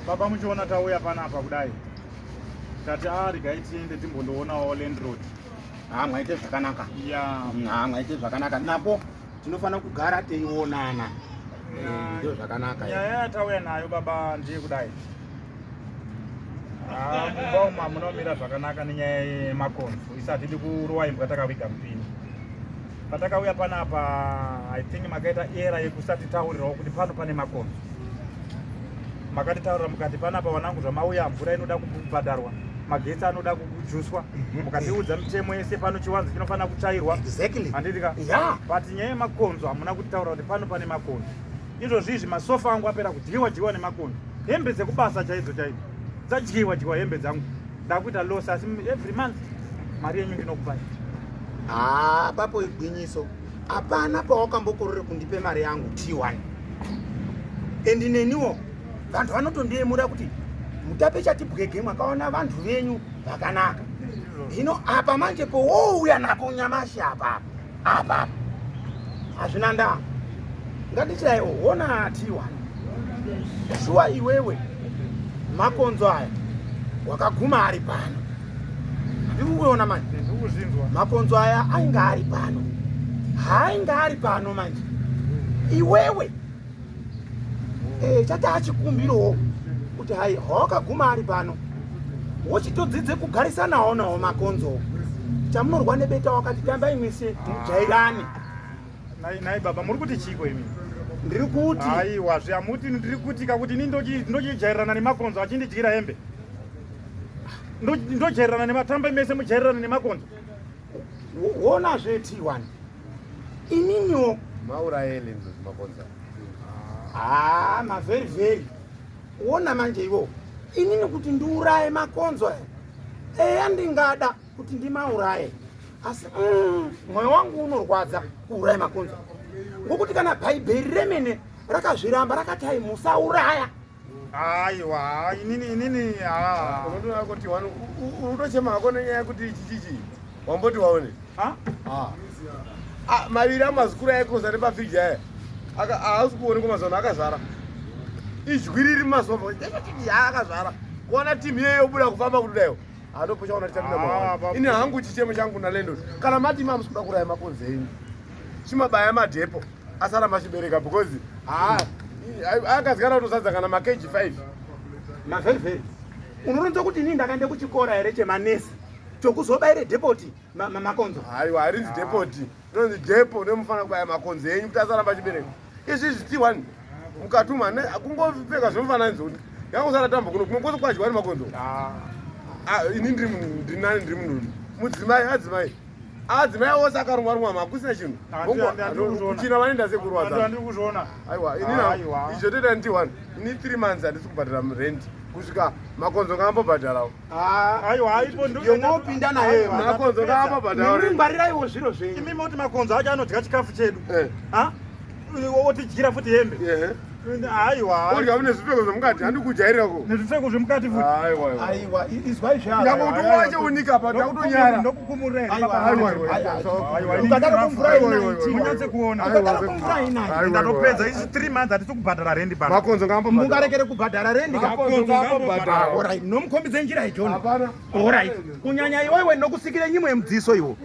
Baba muchiona tauya panapa kudai tati a regai tiende timbondoonawo landlord. Ha mwaite zvakanaka. Ya. Ha mwaite zvakanaka. Napo tinofanira kugara teionana. Eh, Ndio zvakanaka. Nyaya yatauya nayo baba ndiye kudai. Ah, mumba umu hamunomira zvakanaka nenyaya yemakonzo. Isu hatidi kurowa imbwa takaviga mupini. Patakauya panapa I think makaita era yekusatitaurirawo kuti pano pane makonzo. Makatitaurira mukati panapa wanangu zvamauya mvura inoda kubhadharwa magetsi anoda kujuswa mukatiudza mitemo yese pano chiwanzo chinofanira kutsvairwa Exactly. handiti ka Yeah. but nyaya yemakonzo hamuna kutitaura kuti pano pane makonzo izvozvi izvi masofa angu apera kudyiwa dyiwa nemakonzo hembe dzekubasa chaidzo chaidzo dzadyiwa dyiwa hembe dzangu ndakuita loss asi every month mari yenyu ndinokupai. Haa papo igwinyiso hapana pawakambokorere kundipe mari yangu T1 and neniwo vanhu vanotondiyemura kuti mutape chatibwege mwakaona vanhu venyu vakanaka hino apa manje powouya napo nyamashi apa apa hazvina ndaa ngatichidai hona T1 shuwa iwewe makonzo aya wakaguma ari pano ndikukuona manje ndikuzvinzwa makonzo aya ainge ari pano haainge ari pano manje iwewe eh, chati achikumbirawo kuti hai hawakaguma ari pano wochitodzidze kugarisanawo nawo makonzo chamunorwa nebeta wakati tambai mwese mujairane Nai nai baba muri kuti chiiko imi? Ndiri kuti Aiwa zve amuti ndiri kuti kakuti ini ndochijairirana nemakonzo achindidyira hembe. Ndojairirana nematambe mese mujairirana nemakonzo. Wona zve T1. Ininiwo maurayele nzo makonzo. Ah, ma very very. Wona manje iwo. Inini kuti ndiuraye makonzo aya. Eya ndingada kuti ndimauraye asi mwoyo wangu unorwadza kuuraya makonzo ngokuti kana bhaibheri remene rakazviramba rakati hai musauraya. Aiwa inini inini ah. Unotoona kuti wani unotochema hako nenyaya yekuti ichi chichi wamboti waone Ah? Ah. Ah, maviri amazukuru aikoza nepafriji aya haasi kuonekwa mazuva ano akazvara ijwi riri mumasofa akazvara kuona timu iyeyo yobuda kufamba kudaiwo Andopochaona tichapinda Ah, mawana. baba. Ini hangu chichemo changu na landlord. Kana mati mamusi kuda kuraya makonzi enyu. Chimabaya madhepo asara machibereka because ah akazikana kutosadza kana makeji 5. Mavherivheri. Unoronza kuti ini ndakaenda kuchikora here chemanesi chokuzobaire dhepoti makonzo? Haiwa harinzi dhepoti. Rinonzi dhepo ndomufanira kubaya makonzi enyu kuti asaramba achibereka. Izvi izvi T1 mukatuma kungopfeka zvemufananidzo kuti yakuzara tambo kuno kumwe kwose kwadyiwa nemakonzo. Ah. Ah, ini ndiri munhu ndiri nani ndiri munhu mudzimai adzimai adzimai ose akarumwa rumwa makusina chinhu kuchina vanoenda sekurwadza andikuzviona aiwa ini izvo toita ndi one ini 3 months handisi kubhadhara rent kusvika makonzo ngaambobhadharawo Ah, aiwa aipo yomwopinda naye makonzo ngaambobhadharawo rent ngwariraiwo zviro zvenyu imi moti makonzo acho anodya chikafu chedu Eh. Ah? Otidyira futi hembe. Ehe. Aiwa. Odya mune zvipfeko zvemukati handi kujairira ko. Nezvipfeko zvemukati futi. Aiwa. Aiwa. Aiwa, izwai zve. Nyangwe kuti wache unika pa ndakutonyara. Ndokukumurira here Aiwa, baba? aiwa, Aiwa. Ukadaro kumvura Aiwa, inayi. Munyatse kuona. Ukadaro kumvura inayi. Ndatopedza isi 3 months hatisi kubhadhara rendi pano. Makonzo ngaambobhadhara. Mungarekere kubhadhara rendi ka? Makonzo ngaambobhadhara. Alright, nomukombidze njira ijoni. Hapana. Alright. Kunyanya iwewe nokusikire nyimwe yemudziso iwo.